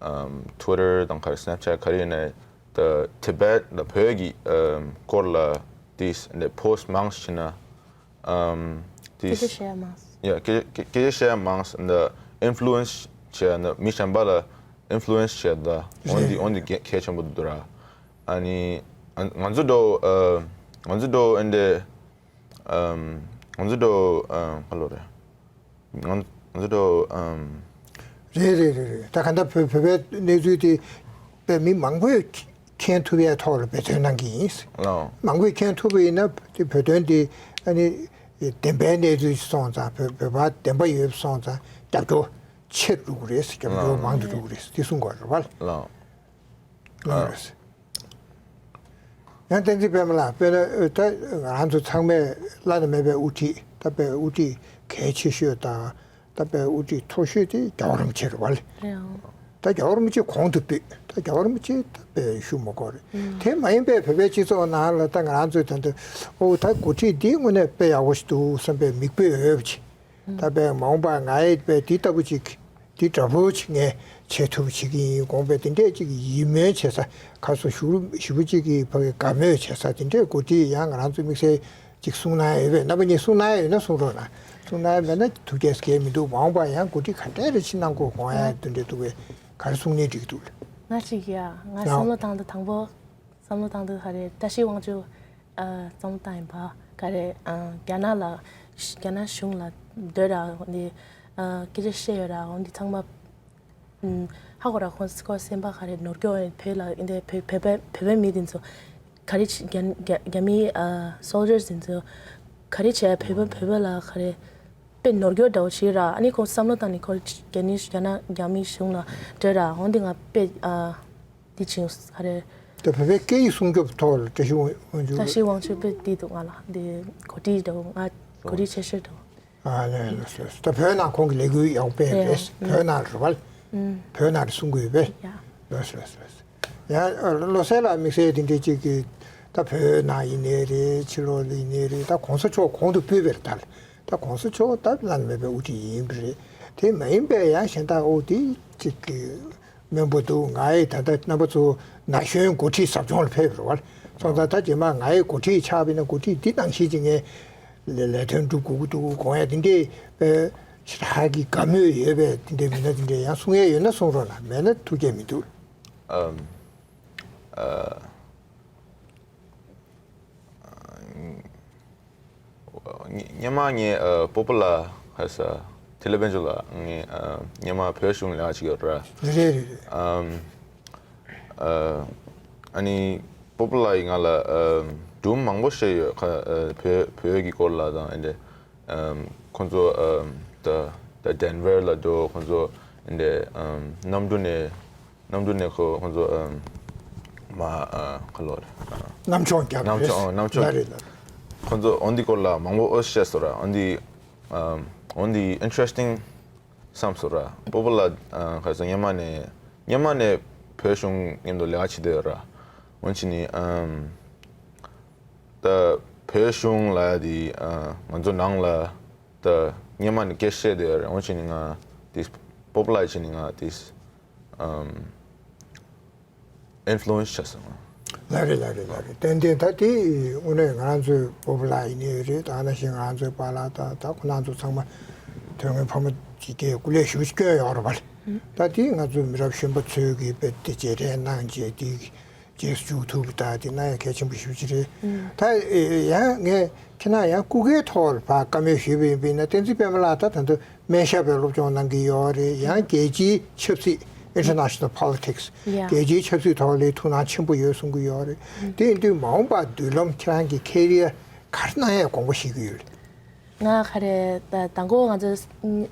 ཨམ་ཊུ་ཝི་ཊར་དང་ག་རེ་སི་ནེབ་ཅེཊ་ག་རེ་ཡིན་ནའི་ད་ཊི་བེཊ་ད་བོད་ཀྱི་ཨམ་སྐོར་ལ་དེ་འདྲ་པོ་སི་ཊི་མང་ཞིག་བྱས་ན་ཨམ་དེ་དེ་ཚོ་ཤེར་མང་། ཡ། སྐད་སྐད་སྐད་ཆ་བཤད་ཡ་མང་ས་འདི་ཨིན་ཕུ་ལུ་ཨེན་སི་བྱས་ན་མི་གཞན་པ་ལ་ཨིན་ཕུ་ལུ་ཨེན་སི་བྱས་ད་འོན་ཏེ་རེད། འོན་ཏེ་གལ་གལ་ཆེན་པོ་འདུག་ར། ཨ་ནི་ང་ང་ཚོ་འགྲོ་ཨ་ང་ཚོ་འགྲོ་ཨེ་འདྲ་ཨམ་ང་ཚོ་འགྲོ་ཨམ་ག་ལོ་རེད། ང་ང་ཚོ་འགྲོ་ཨམ། རེད་རེད་རེད་རེད། ད་ག་འདྲ་བོད་བོད་པའི་གནས་ཚུལ་དེ་བོད་མི་མང་པོས་མཁྱེན་ཐུབ་ཡའི་ཐོག་ལ་འབད་བརྩོན་གནང་གི་ཡིན། ལགས། མང་པོས་མཁྱེན་ཐུབ་པ་ཡིན་ན་དེ་བོད་དོན་དེ་ཨ་ནི་བདེན་པའི་གནས་ཚུལ་ཞིག་སོང་ཙང་བོད་བོད་པ་བདེན་པ་ཡོད་སོང་ཙང་རྒྱབ་སྐྱོར་ཆེ་རུ་འགྲོ་གི་རེད། རྒྱབ་སྐྱོར་ལགས། མང་དུ་འགྲོ་གི་རེད། དེ་གསུང་དགོས་རེད་བ། ལགས། ལགས་རེད། ཡང་བསྟན་འཛིན་པད་མ་ལགས། དཔེར་ན་ད་ང་རང་ཚོ་ཚང་མས་བླ་ན་མེད་པའི་དབུ་ཁྲིད། ད་དཔེ་དབུ་ཁྲིད་གལ་ཆེ་ཤོས་དང་ད་དཔེ་དབུ་ཁྲིད་མཐོ་ཤོས་དེ་རྒྱལ་བ་རིན་པོ་ཆེ་རེད་བ་ལེ། རེད་ཨང་། ད་རྒྱལ་བ་རིན་པོ་ཆེ་གོང་དུ་སྤོས། ད་རྒྱལ་བ་རིན་པོ་ཆེ་ད་དཔེ་ཞུ་མི་དགོས་རེད། ཨང་། དེ་མ་ཡིན་པའི་བོད་པའི་སྤྱི་ཚོགས་ནང་ལ་ད་ང་རང་ཚོས་ད་ལྟ་ཨོ་ད་འགོ་ཁྲིད་འདི་དངོས་གནས་དཔེ་ཡག་པོ་ཞིག་འདུག་བསམ་པའི་མིག་དཔེ་འོས་པ་ཅིག། ད་དཔེ་མ་འོངས་པར་ང་ཡི་དཔེ་འདི་ལྟ་བུ་ཅིག་འདི་འདྲ་པོ་ཅིག་ངས་བྱེད་ཐུབ་བྱེད་ཀྱི་ཡིན་དགོངས་པའི་དེ་འདྲས་ཅིག་ཡིད་སྨོན་བྱེད་ས། ཁ་སོ་ཞུ་ཞུ་བ་ཅིག་གི་ཕ་གི་དགའ་མོས་བྱེད་ས་དེ་འདྲས་འགོ་ཁྲིད་ཡང་ང་རང་ཚོ་དམིགས་བསལ་ཅིག་གསུང་གནང་ཡོད་པས། རྣམ་པ་གཉིས་གསུང་གནང་ཡོད་ན་གསུང་རོགས་གནང་། གསུང་གནང་ཡོད་མེད་ན་ཐུགས་རྒྱལ་སྐྱེལ་མི་འདུག། མ་འོངས་པར་ཡང་འགོ་ཁྲིད་ག་འདྲས་རེ་ཕྱི་གནང་དགོས་དགོངས་ཡ་དེ་འདྲས་འདུག་པས། ག་རེ་གསུང་ནས་འགྲིག་འདུག། ང་ཅིག་ཡ་ང་ཡང་བསམ་བློ་བཏང་དུས་དང་པོ། བསམ་བློ་བཏང་དུས་ག་རེ་བཀྲ་ཤིས་དབང་ཕྱུག་ཨ་བསམ་བློ་བཏང་ཡིན་པ། ག་རེ་ཨ་རྒྱ་ནག་ལ་རྒྱ་ནག་གཞུང་ལ་འདོད་ར་འོན་ཏེ་ཨ་སྐད་ཆ་བཤད་ཡོད་ར། འོན་ཏེ་ཚང་མ་ཨམ་ཧ་གོ་ར། ཁོང་ཁོ་སེམས་པ་ག་རེ་ནོར་འཁྱོག་བོད་ལ་འདི་བོད་བོད་པའི་བོད་པའི་མི་དེ་ཚོ་ག་རེ་བྱེད་རྒྱ་རྒྱ་རྒྱ་མིའི་ཨ་སོལ་ཇར་སི་དེ་ཚོ་ག་རེ་བྱས་བོད་པ་བོད་པ་ལ་ག་རེ་དཔེ་ནོར་འཁྱོག་འདྲ་བོ་བྱེད་ར། ཨ་ནི་ཁོང་བསམ་བློ་བཏང་ནས་ཁོ་རྒྱ་ནི་རྒྱ་ནག་རྒྱ་མིའི་གཞུང་ལ་འདོད་ར། འོན་ཏེ་ང་དཔེ་ཨ། འདི་ཅིང་ག་རེ། ད་བོད་པའི་སྐད་ཡིག་སྲུང་སྐྱོབ་ཐོག་ལ་བཀྲ་ཤིས་དབང་ཕྱུག། བཀྲ་ཤིས་དབང་ཕྱུག་དཔེ་འདི་འདུག། ང་ལ་འདི་གོ་སྒྲིག་འདྲ་བོ་ང་གོ་སྒྲིག་ཆེ་ཤོས་འདྲ་བོ། ཨ་ལས་ལོས་ལོས། ད་བོད་ནང་ཁོང་གི་ལས་འགུལ་ཡག་པོ་སྤེལ་རེད། རེད། བོད་ནང་རེད་བ། ཨུམ། བོད་ནང་རེད་གསུང་དགོས་པས། ཡ། ལོས་ལོས་ལོས། ཡང་བློ་གསལ་ལགས་དམིགས་བསལ་འདི་འདྲའི་ཅིག་གི་ད་བོད་ནང་ཡིན་ནའི་རེད། ཕྱི་ལོགས་ལ་ཡིན་ནའི་རེད། ད་གོང་ས་མཆོག་གོང་དུ་སྤོས་པའི་རེད། ད་ད་གོང་ས་མཆོག་ད་བླ་ན་མེད་པའི་དབུ་ཁྲིད་ཡིན་པ་རེད། དེ་མ་ཡིན་པའི་ཡང་གཞན་དག་ཨོ་དེ་ཅིག་གི་སྨོན་པོ་འདུག། ང་ཡི་ད་ལྟ་རྣམ་པ་ཚོ་ན་གཞོན་འགོ་ཁྲིད་ཟབ་སྦྱོང་ལ་ཕེབས་རེད་བ། སོང་ཙང་ད་རྗེས་མ་ང་ཡི་འགོ་ཁྲིད་ཆགས་པ་ཡིན་ན་འགོ་ཁྲིད་འདི་ནང་བཞིན་ཅིག་ངས་ལས་ལས་དོན་སྒྲུབ་དགོས་ཀྱི་འདུག་དགོངས་ཡ་དེ་འདྲའི་དཔེ་ཞེ་དྲག་གི་དགའ་མོས་ཡོད་པས། དེ་འདྲའི་མི་སྣ་དེ་འདྲའི་ཡང་གསུང་ཡས་ཡོད་ན་གསུང་རོགས་གནང་། མེད་ན་ཐུགས་བསྐྱེད་མི་འདུག། ཨམ། ཨ། སྔོན་མ་ངས་ཨ་སྤོ་བོ་ལགས་ཧ་ས་ཐི་ལེ་དཔལ་འབྱོར་ལགས། ངས་ཨ་སྔོན་མ་བོད་གཞུང་ལས་ཀ་བྱེད་ཀྱི་ཡོད་ར། རེད་རེད་རེད། ཨམ། ཨ་ཨ་ནི་སྤོ་བོ་ལགས་ཡིས་ང་ལ་ཨ་སྒྲུང་མང་པོ་བཤད་ཡོད། ཁ་ཨ་བོད་བོད་ཀྱི་སྐོར་ལ་དང་ཨེ་འདྲ། ཨམ། ཁོང་ཚོ་ཨམ་ད་ད་ཌེན་ཝར་ལ་འགྲོ། ཁོང་ཚོ་ཨེ་འདྲ་ཨམ་གནམ་གྲུ་ནས། གནམ་གྲུ་ནས་ཁོ་ཁོང་ཚོ་ཨམ་མ་ཨ་ག་ལོར་ཨ་གནམ་མཆོང་རྒྱབ་གནམ་མཆོང་། རེད། ཨ་གནམ་མཆོང་ལ་རེད་ལ། ཁོང་ཚོ་འོན་ཏེ་སྐོར་ལ་མང་པོ་ཨོ་བཤད་སོང་ར། འོན་ཏེ་ཨམ་འོན་ཏེ་ཨིན་ཊ་རེ་སི་ཊིང་བསམ་སོང་ར། སྤོ་བོ་ལགས་ཨ་ག་ཚོད་སྔོན་མ་ནས་སྔོན་མ་ནས་བོད་གཞུང་མཉམ་དུ་ལས་ཀ་བྱེད་བསྡད་ཡོད་ར། འོན་ཅི་ནི་ཨམ་ད་བོད་གཞུང་ལ་དེ་ཨ་ང་ཚོ་ནང་ལ་ད་སྔོན་མ་ནས་སྐད་བཤད་བསྡད་ཡོད་ར། འོན་ཅི་ནི་ང་དེ་སྤོ་བོ་ལགས་ཡིས་ནི་ང་དེ་ཨམ། ཨིན་ཕུ་ལུ་ཨེན་སི་བྱས་སོང་། ལགས་རེད་ལགས་རེད་ལགས་རེད། ཏན་ཏན་ད་དེ་དངོས་གནས་ང་རང་ཚོའི་སྤོ་བོ་ལགས་ཡིན་ནའི་རེད། ད་ནང་བཞིན་ང་རང་ཚོའི་པཱ་ལགས་དང་ད་ཁོ་རང་ཚོ་ཚང་མ་དོན་ངན་ཕ་མ་ཅིག་གིས་སྐུ་ལས་ཞེ་པོ་ཅིག་བསྐྱོན་ཡོད་རེད་པ། ད་དེ་ང་ཚོའི་མི་རབས་གཞོན་པ་ཚོས་ཀྱིས་དཔེ་དེ་རྗེས་དྲན་གནང་བྱས་དེ་རྗེས་སུ་འཇུག་ཐུབ་པ་ད་དེ་གནང་ཡ་གལ་ཆེན་པོ་ཞེ་པོ་ཅིག་རེད། ད་ཡང་ངས་ཁྱེད་རང་ཡང་སྐུ་སྒེར་ཐོག་ལ་ཕར་བཀའ་མོལ་ཞུས་པ་ཡིན་པ་ཡིན་ན་བསྟན་འཛིན་པད་མ་ལགས་ད་ད་ལྟ་སྨན་ཞབས་པའི་སློབ་སྦྱོང་གནང་གི་ཡོད་རེད། ཡང་རྒྱལ་སྤྱིའི་ཆབ་སྲིད། International Politics། ཡ། རྒྱལ་སྤྱིའི་ཆབ་སྲིད་ཐོག་ལ་ཐུགས་སྣང་ཆེན་པོ་ཡོད་གསུང་གི་ཡོད་རེད། དེ་ཡིན་དུས་མ་འོངས་པར་མདུན་ལམ་ཁྱེད་རང་གི་ཁེ་རི་ཡར་ག་རེ་གནང་ཡས་དགོངས་པ་བཞེས་ཀྱི་ཡོད་རེད། ང་ག་རེ་ད་དང་པོ་ང་ཚོ་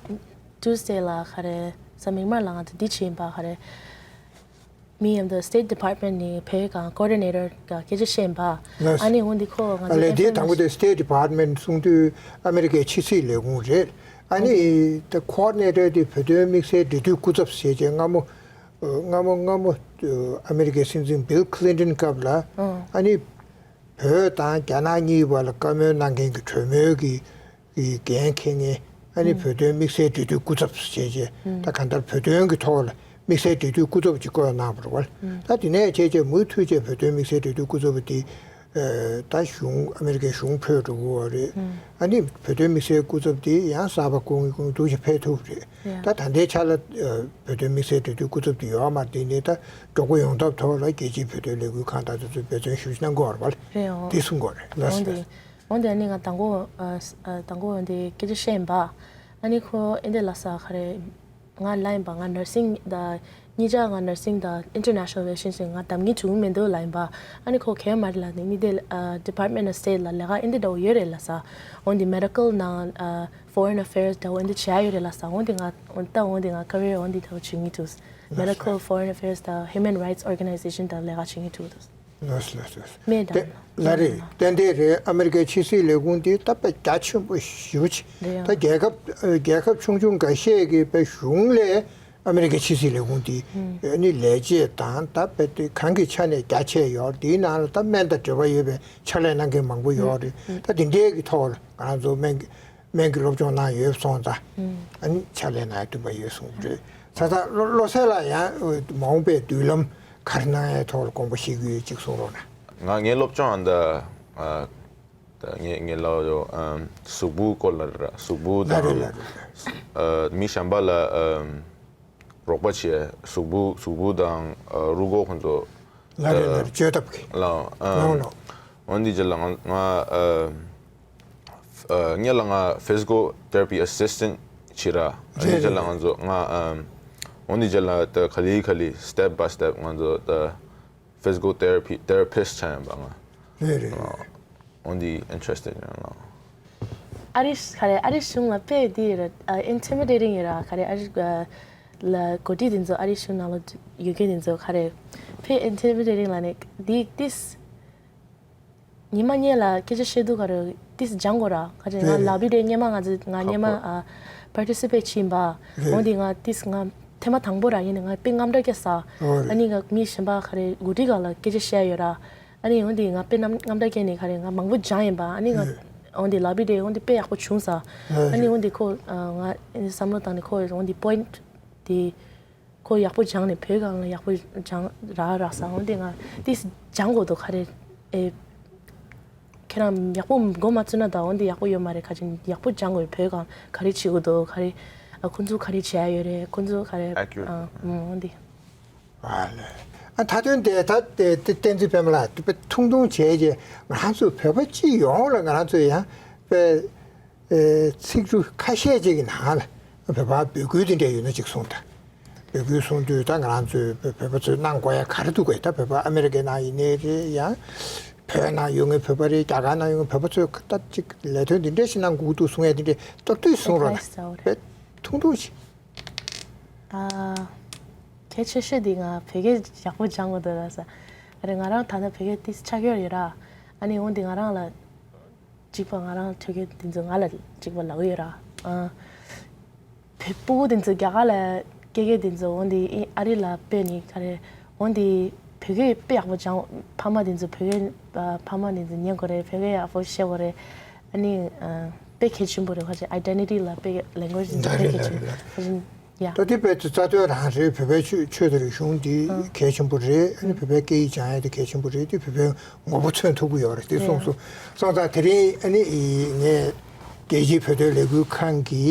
ཊུ་སི་ཌེ་ལ་ག་རེ་ས་མིག་དམར་ལ་ང་ཚོ་འདི་བྱེད་ཡིན་པ། ག་རེ་མི་མཉམ་དུ་State Department་ནས་བོད་ཁང་Coordinator་ག་སྐད་ཆ་བཤད་ཡིན་པ། ལགས། ཨ་ནི་འོན་ཏེ་ཁོ་ང་ཨ་ཚོ་ལས་དེ་དང་པོ་དེ་State Department་གསུང་དུས་ཨ་མེ་རི་ཀའི་ཕྱི་སྲིད་ལས་ཁུངས་རེད། ཨ་ནི་ད་Coordinator་དེ་བོད་དོན་དམིགས་བསལ་འབྲེལ་མཐུད་སྐུ་ཚབ་བྱས་རྗེས་སྔ་མོ་སྔ་མོ་སྔ་མོ་ཨ་མེ་རི་ཀའི་སྲིད་འཛིན་Bill Clinton་སྐབས་ལ་ཨ་ནི་བོད་དང་རྒྱ་ནག་གཉིས་བར་ལ་བཀའ་མོལ་གནང་མཁན་གྱི་གྲོས་མོལ་གྱི་གི་འགན་འཁྱེར་མཁན་ཨ་ནི་བོད་དོན་དམིགས་བསལ་འབྲེལ་མཐུད་སྐུ་ཚབ་བྱས་རྗེས་ད་གང་ལྟར་བོད་དོན་གྱི་ཐོག་ལ་དམིགས་བསལ་འབྲེལ་མཐུད་སྐུ་ཚབ་ཅིག་བསྐོས་གནང་བ་རེད་བ། ད་དེ་ནས་བྱས་རྗེས་མུ་མཐུད་བྱས་བོད་དོན་དམིགས་བསལ་འབྲེལ་མཐུད་སྐུ་ཚབ་པ་དེ་ ད་གཞུང་ཨ་མེ་རི་ཀའི་གཞུང་ཕེབས་འགྲོ་གི་ཡོད་རེད། ཨ་ནི་བོད་དོན་དམིགས་བསལ་སྐུ་ཚབ་དེ་ཡང་གསར་པ་བསྐོ་གི་བསྐོ་གི་འདུག་ཅེས་ཕེབས་ཐུབ་རེད། ཡ། ད་ད་ལྟའི་ཆ་ལ་བོད་དོན་དམིགས་བསལ་འབྲེལ་མཐུད་སྐུ་ཚབ་དེ་ཡོད་མ་རེད། དེ་ནས་ད་མགྱོགས་པོ་ཡོང་ཐབས་ཐོག་ལ་རྒྱལ་སྤྱིའི་བོད་དོན་ལས་འགུལ་ཁང་དང་དེ་ཚོས་འབད་བརྩོན་ཞེ་པོ་ཅིག་གནང་གི་ཡོད་རེད་པ། རེད་འོང་། དེ་གསུང་གི་ཡོད་རེད། ལགས་འོང་སོ། དེ། འོང་དེ་ཨ་ནི་ང་དང་པོ་ཨ་ཨ་དང་པོ་འོང་དེ་སྐད་ཆ་བཤད་ཡིན་པ། ཨ་ནི་ཁོ་ཨིན་དེ་ལ་ས་ག་རེ། ང་ལ་ཡིན་པ་ང་ནར་སིང་དང་གཉིས་ཆ་ང་ནར་སིང་དང་ཨིན་ཊར་ནེ་ཤ་ནལ་རི་ལེ་ཤན་ཤིབ་ང་འདེམས་ངེས་བྱུང་མི་འདུག་ལ་ཡིན་པ། ཨ་ནི་ཁོ་གལ་མ་རེད་ལ་ནི་ཨིན་དེ་ཨ་Department of State ལ་ལས་ཀ་ཨིན་དེ་འདྲ་བོ་ཡོད་རེད་ལ་ས། འོང་དེ་མེ་ཌི་ཀལ་ནང་ཨ་Foreign Affairs འདྲ་བོ་ཨིན་དེ་བྱ་ཡ་ཡོད་རེད་ལ་ས། འོང་དེ་ང་འོང་ད་འོང་དེ་ང་ཀ་རི་ཡར་འོང་དེ་འདྲ་བོ་བྱེད་ངེས་འདུག་མེ་ཌི་ཀལ་Foreign Affairs དང་Human Rights Organization དང་ལས་ཀ་བྱེད་ངེས་འདུག་ལགས་སོ་ལགས་སོ། མེད་དང་། ལགས་རེད། ཏན་ཏན་རེད། ཨ་མེ་རི་ཀའི་ཕྱི་སྲིད་ལས་ཁུངས་འདི་ད་དཔེ་རྒྱ་ཆེན་པོ་ཞེ་པོ་ཅིག་རེད་ཡ། ད་རྒྱལ་ཁབ་རྒྱལ་ཁབ་ཆུང་ཆུང་འགའ་ཤས་ཀྱི་དཔེ་གཞུང་ལས་ཨ་མེ་རི་ཀའི་ཕྱི་སྲིད་ལས་ཁུངས་འདི་ཨ་ནི་ལས་བྱེད་དང་ད་དཔེ་དེ་གང་གི་ཆ་ནས་རྒྱ་ཆེ་ཡོད། འདིའི་ནང་ལ་ད་སྨན་དང་འབྲེལ་བ་ཡོད་པའི་ཕྱག་ལས་གནང་མཁན་མང་པོ་ཡོད་རེད། ད་དེ་འདྲའི་གི་ཐོག་ལ་ང་རང་ཚོ་སྨན་གྱི་སྨན་གྱི་སློབ་སྦྱོང་གནང་ཡོད་སོང་ཙང་། ཨ་ནི་ཕྱག་ལས་གནང་ཡ་འདུན་པ་ཡོད་གསུངས་རེད། ས་ད་བློ་བློ་གསལ་ལགས་ཡང་མ་འོངས་པའི་མདུན་ལམ་ག་རེ་གནང་ཡའི་ཐོག་ལ་དགོངས་པ་བཞེས་ཀྱི་ཡོད་ཅིག་གསུང་རོགས་གནང་། ང་ངའི་སློབ་སྦྱོང་ཨ་ད་ཨ་ད་ངས་ངས་ལབ་ཡོད། ཨམ་གཟུགས་པོའི་སྐོར་ལ་ར་གཟུགས་པོ་ལ་རེད་དང་ལ་རེད། ཨ་མི་གཞན་པ་ལ་ཨམ་རོགས་པ་བྱས་གཟུགས་པོ་གཟུགས་པོ་དང་ཨ་རུས་ཁོག་ཁོང་ཚོ་ལ་རེད་ལ་རེད། བཅོས་ཐབས་ཀྱི་ལ་ལོང་ཨམ་ལོང་། འོན་ཏེ་རྗེས་ལ་ང་ང་ཨམ་ཨ་སྔོན་ལ་ང་physical therapy assistant བྱས་ར། རེད་འདི་རྗེས་ལ་རེད་ང་ཚོ་ང་ཨམ་འོན་ཏེ་རྗེས་ལ་ད་ག་ལེ་ག་ལེ་step by step ང་ཚོ་ད་physical therapy therapist ཆགས་ཡིན་པ་ང་། རེད་རེད་རེད། འོན་ཏེ་interested ཡིན་ལ། ཨ་རི་ག་རེ་ཨ་རི་གཞུང་ལ་དཔེ་འདི་ར་ཨ་intimidating ཡོད་ར། ག་རེ་ཨ་རི་ལ་འགོ་ཁྲིད་འདི་ཚོ་ཨ་རི་གཞུང་ནང་ལ་ཡོད་མཁན་འདི་ཚོ་ག་རེ་དཔེ་intimidating ལ་ནི་འདི་ཏིས། ཉི་མ་གཉིས་ལ་སྐད་ཆ་བཤད་དུས་ག་རེ་ཏིས་སྦྱང་དགོས་ར། ག་རེ་ང་རེད་ལ་བི་དེ་སྔོན་མ་ང་ཚོ་ང་སྔོན་མ་ཨ་participate བྱས་ཡིན་པ། རེད། འོན་ཏེ་ང་ཏིས་ང་ཐེངས་མ་དང་པོ་ར་ཡིན་ནི་ང་དཔེ་དངངས་སྐྲག་སྐྱེས་ས། ཨོ་རེད། ཨ་ནི་ང་མི་གཞན་པ་ག་རེ་འགོ་ཁྲིད་ག་ལ་སྐད་ཆ་བཤད་ཡོད་ར། ཨ་ནི་འོན་ཏེ་ང་དཔེ་དངངས་དངངས་སྐྲག་སྐྱེས་ནས་ག་རེ་ང་མང་པོ་སྦྱངས་ཡིན་པ། ཨ་ནི་ང་རེད། འོན་ཏེ་ལ་བི་དེ་འོན་ཏེ་དཔེ་ཡག་པོ་བྱུང་ས། ཨ་རེད། ནི་འོན་ཏེ་ཁོ་ང་བསམ་བློ་བཏང་ནས་ཁོ་འོན་ཏེ་point དེ་ཁོ་ཡག་པོ་སྦྱངས་ནས་བོད་སྒང་ལ་ཡག་པོ་སྦྱངས་རག་རག་ས། འོན་ཏེ་ང་དེ་སྦྱང་དགོས་འདུག་ག་རེ། ཨེ་ཁྱེད་རང་ཡག་པོ་མགོ་མ་ཚོས་ན་ད་འོན་ཏེ་ཡག་པོ་ཡོད་མ་རེད། ཁ་ཅིག་ཡག་པོ་སྦྱང་དགོས། བོད་སྒང་ག་རེ་བྱེད་དགོས་འདུག་ག་རེ། ཨ་ཁོ་ཚོ་ག་རེ་བྱས་ཡོད་རེད། ཁོ་ཚོ་ག་རེ། Accurate ཨ་འོན་ཏེ། ཨ་ལས། ཨ་མཐའ་དོན་དེ་ད་དེ་དེ་བསྟན་འཛིན་པད་མ་ལགས་དེ་དཔེ་ཐུང་ཐུང་བྱས་རྗེས་ང་རང་ཚོ་བོད་པ་སྤྱི་ཡོངས་ལ་ང་རང་ཚོ་ཡང་དཔེ་ཨེ་ཚིག་འབྲུ་ཁ་ཤས་ཅིག་གི་ནང་ལ་བོད་པ་འབོད་སྐུལ་དེ་འདྲ་ཡོད་ན་ཅིག་གསུངས་དང་། འབོད་སྐུལ་གསུང་དུས་ད་ང་རང་ཚོས་བོད་པ་ཚོས་གནང་དགོས་ཡ་ག་རེ་འདུག་གས། ད་བོད་པ་ཨ་མེ་རི་ཀའི་ནང་ཡིན་ནའི་རེད། ཡང་བོད་ནང་ཡོད་མཁན་བོད་པ་རེད། རྒྱ་གར་ནང་ཡོད་མཁན་བོད་པ་ཚོས་ད་ཅིག་ལས་དོན་འདི་འདྲ་ཞིག་གནང་དགོས་འདུག་གསུང་ཡ་འདི་འདྲ་མདོར་བསྡུས་གསུང་རོགས་གནང་། Advice ཟེར་བ་རེད། དཔེ་ཐུང་ཐུང་ཞིག་ཨ། གལ་ཆེ་ཤོས་འདི་ང་བོད་སྐད་ཡག་པོ་སྦྱང་དགོས་འདུག་ལ་ས། ཨ་རེ་ང་རང་ད་ལྟ་བོད་སྐད་ཏིས་ཆགས་ཡོད་རེད་ར། ཨ་ནི་འོན་ཏེ་ང་རང་ལ་གཅིག་པ་ང་རང་ཐོས་སྐད་འདི་ཚོ་ང་ལ་གཅིག་པ་ལབ་ཀྱི་ཡོད་ར། ཨ། བོད་ཕྲུ་གུ་འདི་ཚོ་རྒྱ་གར་ལ་སྐད་སྐད་འདི་ཚོ་འོན་ཏེ་ཨ་རི་ལ་སྤོས་ནི་ག་རེ། འོན་ཏེ་བོད་སྐད་དཔེ་ཡག་པོ་སྦྱང་། ཕ་མ་འདི་ཚོ་བོད་སྐད་ཨ་ཕ་མ་འདི་ཚོ་ཉན་དགོས་རེད། བོད་སྐད་ཡག་པོ་བཤད་དགོས་རེད། ཨ་ནི་ཨ་དཔེ་གལ་ཆེན་པོ་རེད། ཁ་ཅིག་identity ལ་དཔེ་language འདི་ཚོ་དཔེ་གལ་ཆེན་པོ་རེད། ཁ་ཅིག་ཡ། ད་དེ་དཔེ་རྩ་དོན་རང་རེད། བོད་པའི་ཆོས་ཆོས་དང་རིག་གཞུང་འདི་ཨ་གལ་ཆེན་པོ་རེད། ཨ་ནི་བོད་པའི་སྐད་ཡིག་སྦྱང་ཡ་དེ་གལ་ཆེན་པོ་རེད། དེ་བོད་པའི་ངོ་བོ་མཚོན་ཐུབ་ཀྱི་ཡོད་རེད། དེ་གསུངས་སོང་། སོང་ཙང་དེ་རིང་ཨ་ནི་ངས་རྒྱལ་སྤྱིའི་བོད་དོན་ལས་འགུལ་ཁང་གི་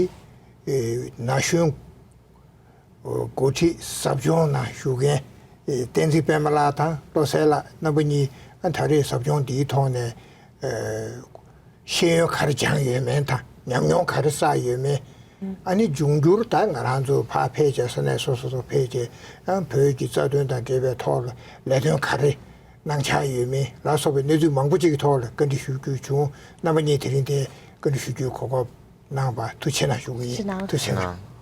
ཨེ་ན་གཞོན་འགོ་ཁྲིད་ཟབ་སྦྱོང་ནང་ཞུགས་མཁན་ཨེ་བསྟན་འཛིན་པད་མ་ལགས་དང་བློ་གསལ་ལགས་རྣམ་པ་གཉིས་ཨ་ད་རེས་ཟབ་སྦྱོང་འདིའི་ཐོག་ནས་ཨེ་ཤེས་ཡོན་ག་རེ་སྦྱངས་ཡོད་མེད་དང་ཉམས་མྱོང་ག་རེ་བསགས་ཡོད་མེད། ཨ་ནི་འབྱུང་འགྱུར་ད་ང་རང་ཚོ་ཕར་ཕེབས་བྱས་ས་གནས་སོ་སོ་སོ་ཕེབས་བྱས་ཨ་བོད་ཀྱི་རྩ་དོན་དང་འབྲེལ་བའི་ཐོག་ལ་ལས་དོན་ག་རེ་གནང་འཆར་ཡོད་མེད་ལ་སོགས་པའི་གནས་ཚུལ་མང་པོ་ཅིག་གི་ཐོག་ལ་བཀའ་འདྲི་ཞུ་རྒྱུ་བྱུང་། རྣམ་པ་གཉིས་དེ་རིང་དེ་བཀའ་འདྲི་ཞུ་རྒྱུའི་གོ་སྐབས་གནང་བར་ཐུགས་རྗེ་ཆེ་གནང་ཞུ་གི་ཡིན། ཐུགས་རྗེ་གནང་།